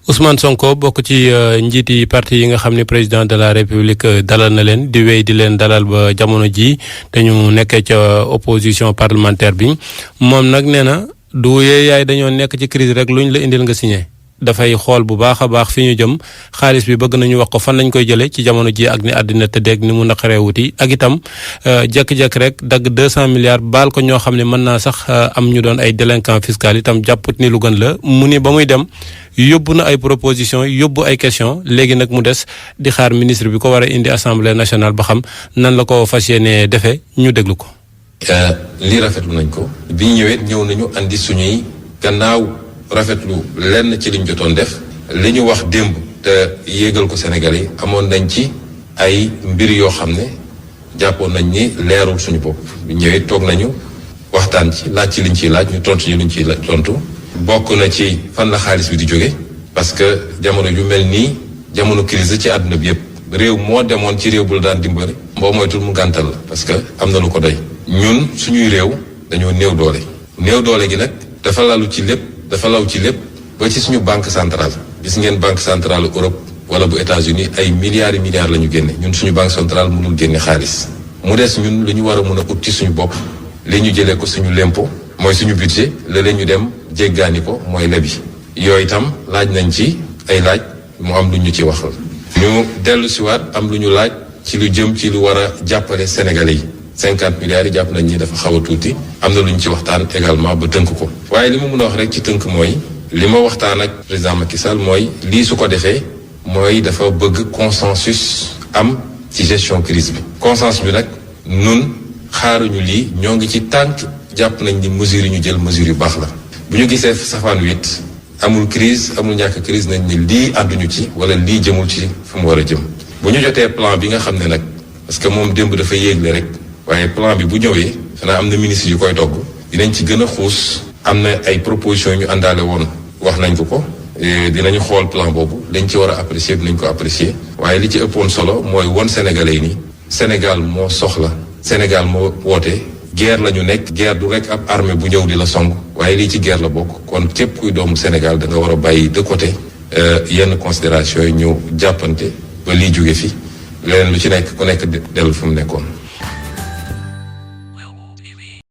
Ousmane Sonko bokk ci njiiti parti yi nga xam ne président de la république dalal na leen di wéy di leen dalal ba jamono ji dañu nekkee ca opposition parlementaire bi moom nag nee na du yaay dañoo nekk ci crise rek luñ la indil nga signé dafay xool bu baax a baax fi ñu jëm xaalis bi bëgg nañu wax ko fan lañ koy jëlee ci jamono ji ak ni àddina tëddeeg ni mu naqaree wuti ak itam jékki-jékki rek dagg 200 milliards baal ko ñoo xam ne mën naa sax am ñu doon ay délinquant fiscal itam jàpput ni lu gën la mu ni ba muy dem yóbbu na ay proposition yóbbu ay question léegi nag mu des di xaar ministre bi ko war a indi assemblée nationale ba xam nan la ko fas yéene defee ñu déglu ko. lii rafetlu nañ ko bi ñu ñëwee ñëw nañu andi suñuy gannaaw rafetlu lenn ci liñ jotoon def li ñu wax démb te yéegal ko Sénégalais yi amoon nañ ci ay mbir yoo xam ne jàppoon nañ ni leerul suñu bopp bi ñëwee toog nañu waxtaan ci laaj ci liñ ciy laaj ñu tontu ñu liñ ciy tontu. bokk na ci fan la xaalis bi di jóge parce que jamono yu mel nii jamono crise ci àdduna bi yëpp réew moo demoon ci réew bu la daan dimbali boo moytul mu gàntal la parce que am na lu ko doy. ñun suñuy réew dañoo néew doole gi nag dafa lalu ci lépp dafa law ci lépp ba ci suñu banque centrale gis ngeen banque centrale Europe wala bu États-Unis ay milliards et milliards la ñu génne ñun suñu banque centrale mënul génne xaalis mu des ñun lu ñu war a mën a ut ci suñu bopp li ñu jëlee ko suñu lempo mooy suñu budget la ñu dem jéggaani ko mooy lebi yooyu itam laaj nañ ci ay laaj mu am lu ñu ci waxal ñu dellu siwaat am lu ñu laaj ci lu jëm ci lu war a jàppale Sénégalais yi 50 milliards yi jàpp nañ ni dafa xaw a tuuti am na lu ñu ci waxtaan également ba tënk ko waaye li ma mën a wax rek ci tënk mooy li ma waxtaan ak président Macky Sall mooy lii su ko defee mooy dafa bëgg consensus am ci gestion crise bi consensus bi nag nun xaaruñu lii ñoo ngi ci tànk jàpp nañ ni mesures yi ñu jël mesures yu baax la bu ñu gisee safaan wit amul crise amul ñàkk crise nañ ni lii ànduñu ci wala lii jëmul ci fu mu war a jëm bu ñu jotee plan bi nga xam ne nag parce que moom démb dafa yéegle rek waaye plan bi bu ñëwee xanaa am na ministre yu koy togg dinañ ci gën a xuus am na ay propositions yu ñu àndaale woon wax nañ ko dinañu xool plan boobu dañ ci war a apprécier dinañ ko apprécier waaye li ci ëppoon solo mooy won Sénégalais yi ni Sénégal moo soxla Sénégal moo woote guerre la ñu nekk guerre du rek ab armée bu ñëw di la song waaye lii ci guerre la bokk kon képp kuy doomu Sénégal da nga war a bàyyi de côté yenn considération yi ñu jàppante ba lii jóge fi leneen lu ci nekk ku nekk dellu fu mu nekkoon